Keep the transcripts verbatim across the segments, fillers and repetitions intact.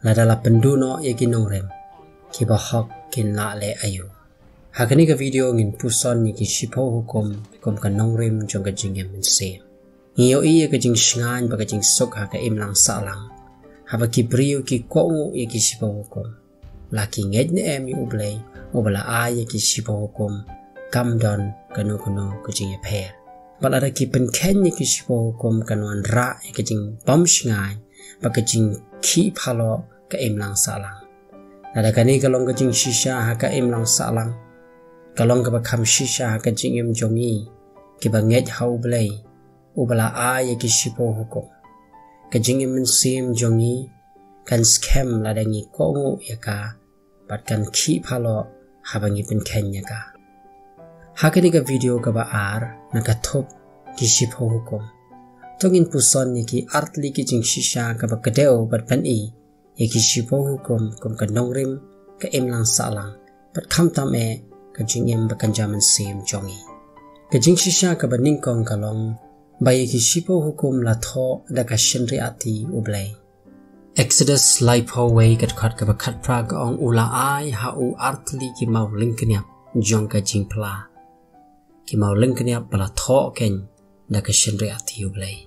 Lada la pynduh noh ïa ki nongrim, ki bahok kin lah leh aïu? Ha kane ka video ngin puson ïa ki shiphew hukum kum ka nongrim jong ka jingim mynsiem. Ngi ïohi ïa ka jingshngaiñ bad ka jingsuk ha ka imlang sahlang haba ki briew ki kohnguh ïa ki shiphew hukum. La ki ngeit ne em ïa U Blei uba la ai ïa ki shiphew hukum, kam don kano kano ka jingïapher. Bad lada ki pynkheiñ ïa ki shiphew hukum kan wanrah ïa ka jingbymshngaiñ bad ka jingkhih phaloh ka imlang sahlang. Lada kane ka long ka jingshisha ha ka imlang sahlang, ka long kaba kham shisha ha ka jingim jong ngi kiba ngeit ha U Blei uba la ai ïa ki shiphew hukum. Ka jingim mynsiem jong ngi kan skhem lada ngi kohnguh ïa ka bad kan khih phaloh haba ngi pynkheiñ ïa ka. Ha kane ka video kaba ar na ka thup ki shiphew hukum, to ngin puson ïa ki artylli ki jingshisha kaba kdew bad pyni ïa ki shiphew hukum kum ka nongrim ka imlang sahlang bad khamtam eh ka jingim bakynja mynsiem jong ngi. Ka jingshisha kaba nyngkong ka long ba ïa ki shiphew hukum la thoh da ka shynriahti U Blei. Exodus laiphew wei ka dkhot kaba khatphra ka ong, U la ai ha u artylli ki maw lyngkniap jong ka jingphla, ki maw lyngkniap ba la thoh keiñ da ka shynriahti U Blei.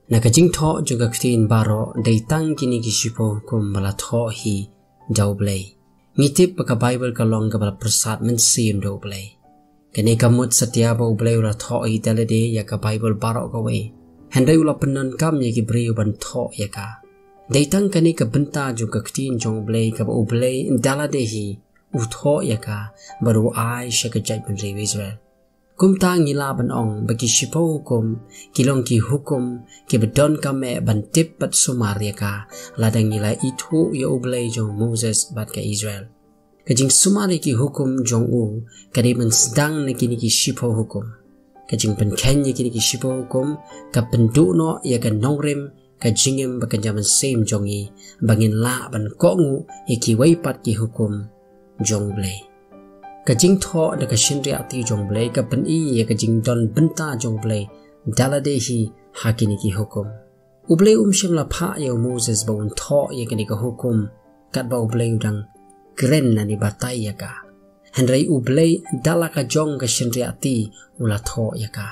Na ka jingthoh jong ka ktien baroh, dei tang kine ki shiphew hukum ba la thoh hi da U Blei. Ngi tip ba ka Baibl ka long kaba la pyrsad mynsiem da U Blei. Kane ka mut satia ba U Blei u la thoh hi da lade ïa ka Baibl baroh kawei, hynrei u la pyndonkam ïa ki briew ban thoh ïa ka. Dei tang kane ka bynta jong ka ktien jong U Blei kaba U Blei da lade hi u thoh ïa ka bad u ai sha ka jaitbynriew Israel. Kumta ngi lah ban ong ba ki shiphew hukum ki long ki hukum kiba donkam eh ban tip bad sumar ïa ka lada ngi la ithuh ïa U Blei jong u Moses bad ka Israel. Ka jingsumar ïa ki hukum jong u ka dei ban sdang na kine ki shiphew hukum. Ka jingpynkheiñ ïa kine ki shiphew hukum ka pynduh noh ïa ka nongrim ka jingim bakynja mynsiem jong ngi ba ngin lah ban kohnguh ïa kiwei pat ki hukum jong U Blei. Ka jingthoh da ka shynriahti jong U Blei ka pyni ïa ka jingdon bynta jong U Blei da lade hi ha kine ki hukum. U Blei um shym la phah ïa u Moses ba un thoh ïa kane ka hukum katba U Blei u dang kren lane batai ïa ka. Hynrei U Blei da la ka jong ka shynriahti u la thoh ïa ka.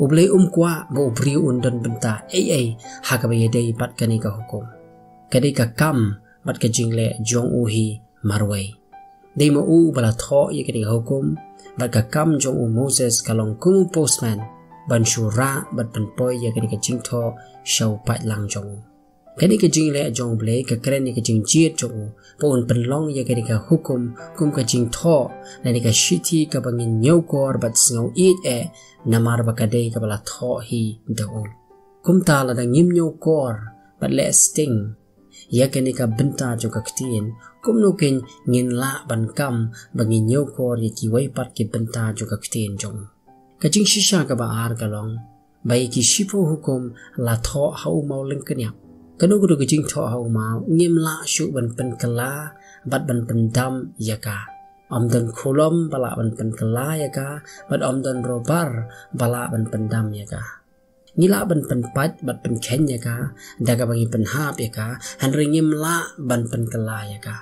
U Blei um kwah ba u briew un don bynta ei ei ha kaba ïadei bad kane ka hukum. Ka dei ka kam bad ka jingleh jong u hi marwei. Dei ma u ba la thoh ïa kane ka hukum, bad ka kam jong u Moses ka long kum u postman ban shu rah bad pynpoi ïa kane ka jingthoh sha u paidlang jong u. Kane ka jingleh jong U Blei ka kren ïa ka jingjied jong u ba un pynlong ïa kane ka hukum kum ka jingthoh lane ka shithi kaba ngin ñiewkor bad sngew ïeit eh, namar ba ka dei kaba la thoh hi da u. Kumta lada ngim ñiewkor bad leh sting ïa kane ka bynta jong ka ktien, kumno keiñ ngin lah ban kam ba ngin ñiewkor ïa kiwei pat ki bynta jong ka ktien jong u? Ka jingshisha kaba ar ka long ba ïa ki shiphew hukum la thoh ha u maw lyngkniap. Kano kano ka jingthoh ha u maw ngim lah shuh ban pynkylla bad ban pyndam ïa ka. Ym don khulom ba lah ban pynkylla ïa ka, bad ym don rubber ba lah ban pyndam ïa ka. Ngi lah ban pynpait bad pynkheiñ ïa ka da kaba ngi pynhap ïa ka, hynrei ngim lah ban pynkylla ïa ka.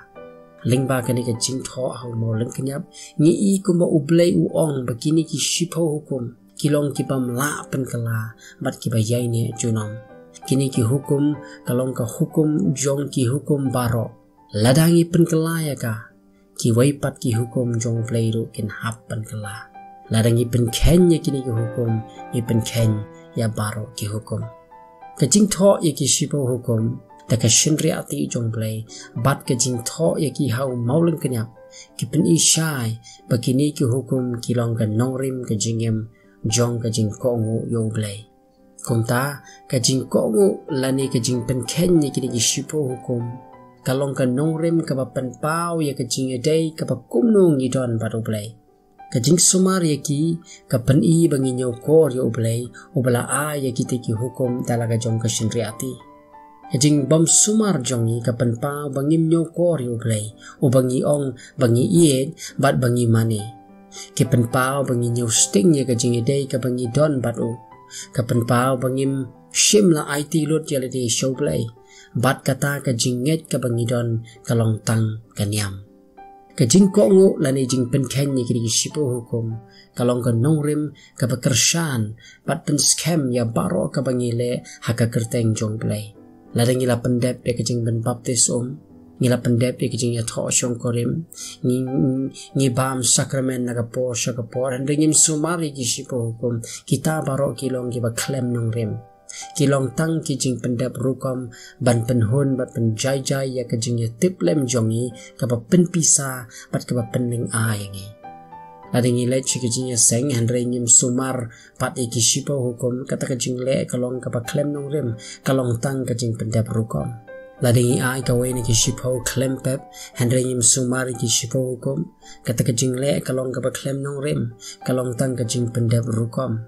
Lyngba kane ka jingthoh ha u maw lyngkniap, ngi i kumba U Blei u ong ba kine ki shiphew hukum ki long ki bym lah pynkylla bad kiba ïaineh junom. Kine ki hukum ka long ka hukum jong ki hukum baroh. Lada ngi pynkylla ïa ka, kiwei pat ki hukum jong U Blei ruh kin hap pynkylla. Lada ngi pynkheiñ ïa kine ki hukum, ngi pynkheiñ ïa baroh ki hukum. Ka jingthoh ïa ki shiphew hukum da ka shynriahti jong U Blei bad ka jingthoh ïa ki ha u maw lyngkniap ki pyni shai ba kine ki hukum ki long ka nongrim ka jingim jong ka jingkohnguh ïa U Blei. Kumta, ka jingkohnguh lane ka jingpynkheiñ ïa kine ki shiphew hukum ka long ka nongrim kaba pynpaw ïa ka jingïadei kaba kumno ngi don bad U Blei. Ka jingsumar ïa ki ka pyni ba ngi ñiewkor ïa U Blei uba la ai ïa kita ki hukum da la ka jong ka shynriahti. Ka jingbymsumar jong ngi ka pynpaw ba ngim ñiewkor ïa U Blei uba ngi ong ba ngi ïeit bad ba ngi mane. Ki pynpaw ba ngi ñiew sting ïa ka jingïadei kaba ngi don bad u. Ka pynpaw ba ngim shym la aiti lut ïa lade sha U Blei. Bad kata ka jingngeit kaba ngi don ka long tang ka niam. Ka jingkohnguh lane jingpynkheiñ ïa kine ki shiphew hukum ka long ka nongrim kaba kyrshan bad pynskhem ïa baroh kaba ngi leh ha ka kyrteng jong U Blei. Lada ngi la pyndep ïa ka jingpynbaptis um, ngi la pyndep ïa ka jingïathoh shongkurim, ngi, ngi bam sakramen na ka por sha ka por, hynrei ngim sumar ïa ki shiphew hukum, kita baroh ki long kiba khlem nongrim. Ki long tang ki jingpyndep rukom ban pynhun bad pynjaijai ïa ka jingïatiplem jong ngi kaba pynpisa bad kaba pynlyngngoh ïa ngi. Lada ngi leit sha ka jingïaseng hynrei ngim sumar pat ïa ki shiphew hukum, kata ka jingleh ka long kaba khlem nongrim, ka long tang ka jingpyndep rukom. Lada ngi ai kawei na ki shiphew khlem pep hynrei ngim sumar ïa ki shiphew hukum, kata ka jingleh ka long kaba khlem nongrim, ka long tang ka jingpyndep rukom.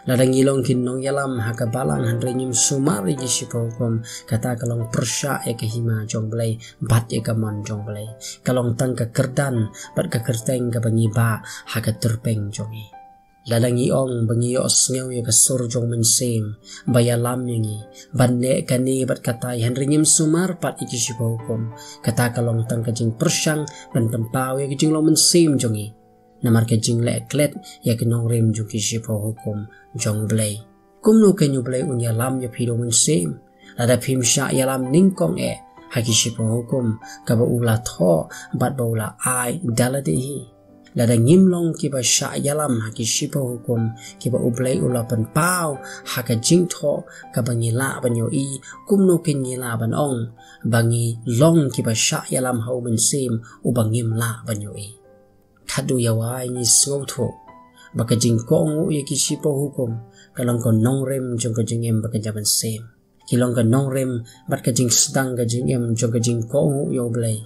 Lada ngi long ki nongïalam ha ka balang hynrei ngim sumar ïa ki shiphew hukum, kata ka long pyrshah ïa ka hima jong U Blei bad ïa ka mon jong U Blei. Ka long tang ka kyrdan bad ka kyrteng kaba ngi bah ha ka tyrpeng jong ngi. Lada ngi ong ba ngi ïohsngew ïa ka sur jong U Mynsiem ba ïalam ïa ngi ban leh kane bad katai hynrei ngim sumar pat ïa ki shiphew hukum, kata ka long tang ka jingpyrshang ban pynpaw ïa ka jinglong mynsiem jong ngi. Namar ka jingleh klet ïa ka nongrim jong ki shiphew hukum jong U Blei. Kumno kein U Blei un ïalam ïa phi da U Mynsiem lada phim shah ïalam nyngkong eh ha ki shiphew hukum kaba u la thoh bad ba u la ai da lade hi? Lada ngim long kiba shah ïalam ha ki shiphew hukum kiba U Blei u la pynpaw ha ka jingthoh kaba ngi lah ban ïohi, kumno kein ngi lah ban ong ba ngi long kiba shah ïalam ha U Mynsiem uba ngim lah ban ïohi? Khadduh ïa wai ngi sngewthuh ba ka jingkohnguh ïa ki shiphew hukum ka long ka nongrim jong ka jingim ba ka jam mynsiem. Ki long ka nongrim bad ka jingsdang ka jingim jong ka jingkohnguh ïa U Blei.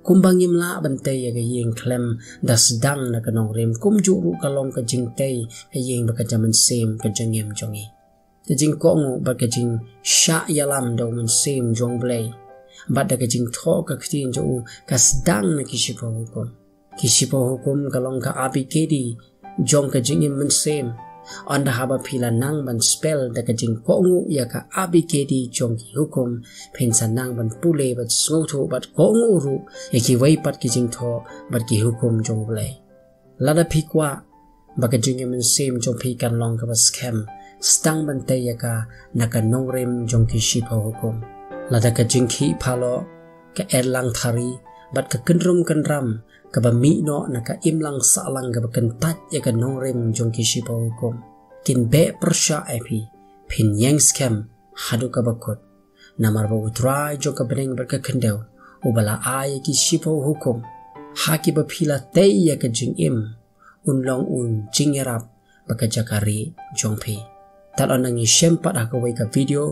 Kumba ngim lah ban tei ïa ka ïing khlem da sdang na ka nongrim, kumjuh ruh ka long ka jingtei ka ïing ba ka jam mynsiem ka jingim jong ngi. Ka jingkohnguh bad ka jingshah ïalam da U Mynsiem jong U Blei bad da ka jingthoh ka ktien jong u ka sdang na ki shiphew hukum. Ki shiphew hukum ka long ka abikedi jong ka jingim mynsiem. Ynda haba phi la nang ban spell da ka jingkohnguh ïa ka abikedi jong ki hukum, phin sa nang ban pule bad sngewthuh bad kohnguh ruh ïa kiwei pat ki jingthoh bad ki hukum jong U Blei. Lada phi kwah ba ka jingim mynsiem jong phi kan long kaba skhem, sdang ban tei ïa ka na ka nongrim jong ki shiphew hukum. Lada ka jingkhih phaloh, ka erlang thari bad ka kynrum kynram kaba mih noh na ka imlang sahlang kaba kyntait ïa ka nongrim jong ki shiphew hukum kin beh pyrshah ïa phi, phin ïeng skhem haduh kaba kut. Namar ba U Trai jong ka bneng bad ka khyndew, uba la ai ïa ki shiphew hukum ha kiba phi la tei ïa ka jingim, un long u jingïarap bad ka jaka rieh jong phi. Tad ynda ngi shem pat ha kawei ka video,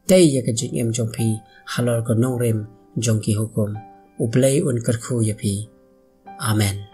tei ïa ka jingim jong phi halor ka nongrim jong ki hukum. U Blei un kyrkhu ïa phi. Amen.